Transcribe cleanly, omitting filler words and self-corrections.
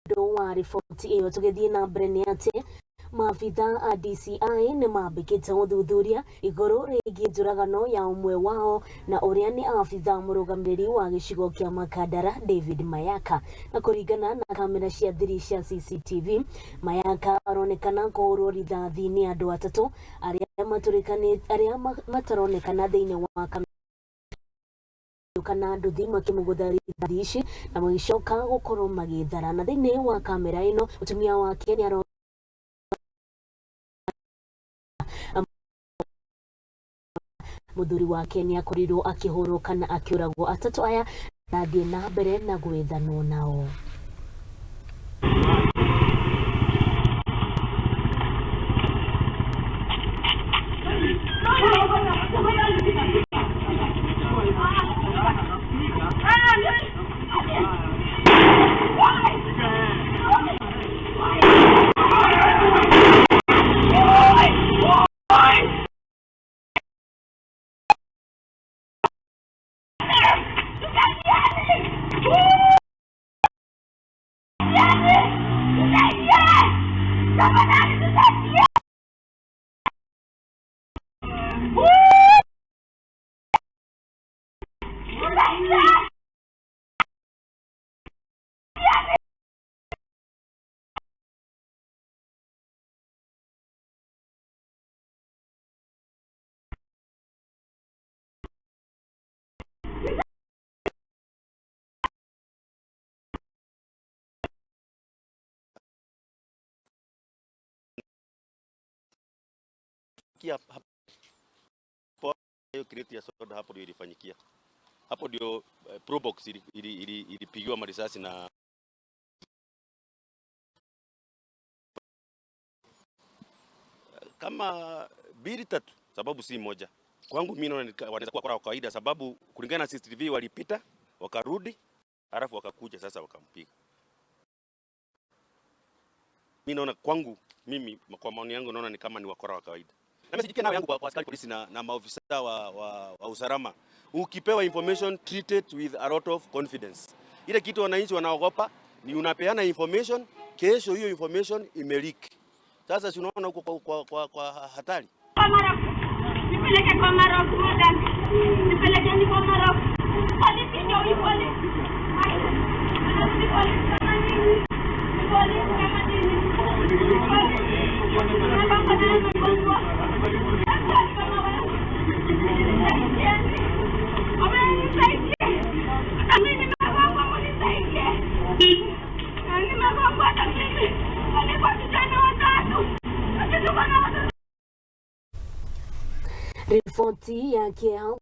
Ũndũ wa riboti ĩyo tũgĩthiĩ na mbere nĩ atĩ maabitha a DCI nĩ mambĩkĩte ũthuthuria igũrũ rĩgiĩ njũragano ya ũmwe wao na ũrĩa nĩ abitha mũrũgamĩrĩri wa gĩcigo kĩa Makandara David Mayaka. Na kũringana na kamera cia thiri cia CCTV, Mayaka aronekana kũhũrwo rithathi nĩ andũ atatũ arĩa arĩa mataronekana thĩinĩ wa kamera kana nduthi makĩmũgũtha rithathi ici na magĩcoka gũkorwo magĩthara. Na thĩinĩ wa kamera ĩno mũtumia wake nĩ aro mũthuri wake nĩ akorirwo akĩhũrwo kana akĩũragwo. Atatũ aya rathiĩ na mbere na gwethanwo nao. Hapo hiyo crate ya soda hapo ndio ilifanyikia. Hapo ndio Probox ilipigiwa marisasi na kama mbili tatu, sababu si moja. Kwangu mimi naona wanaweza kuwa kwa kawaida, sababu kulingana na CCTV walipita wakarudi, alafu wakakuja sasa wakampiga. Mimi naona kwangu mimi, kwa maoni yangu naona ni kama ni wakora wa kawaida. Na message pia yangu kwa askari polisi na maofisa wa usalama, ukipewa information treat it with a lot of confidence. Ile kitu wananchi wanaogopa ni unapeana information, kesho hiyo information imeleak. Sasa si unaona huko kwa hatari. Nipeleke kwa Marok, madam. Nipelekeni kwa Marok. Polisi ndio hii polisi. Ni polisi kama nini? Ni polisi kama nini? Polisi. Hapa kuna mgonjwa. Daktari kama wewe. Nisaidieni. Nisaidie. Hata mimi nimegongwa, mnisaidie. Nimegongwa hata mimi. Walikuwa vijana watatu. Wakituka na watoto. Riboti ya kĩeha.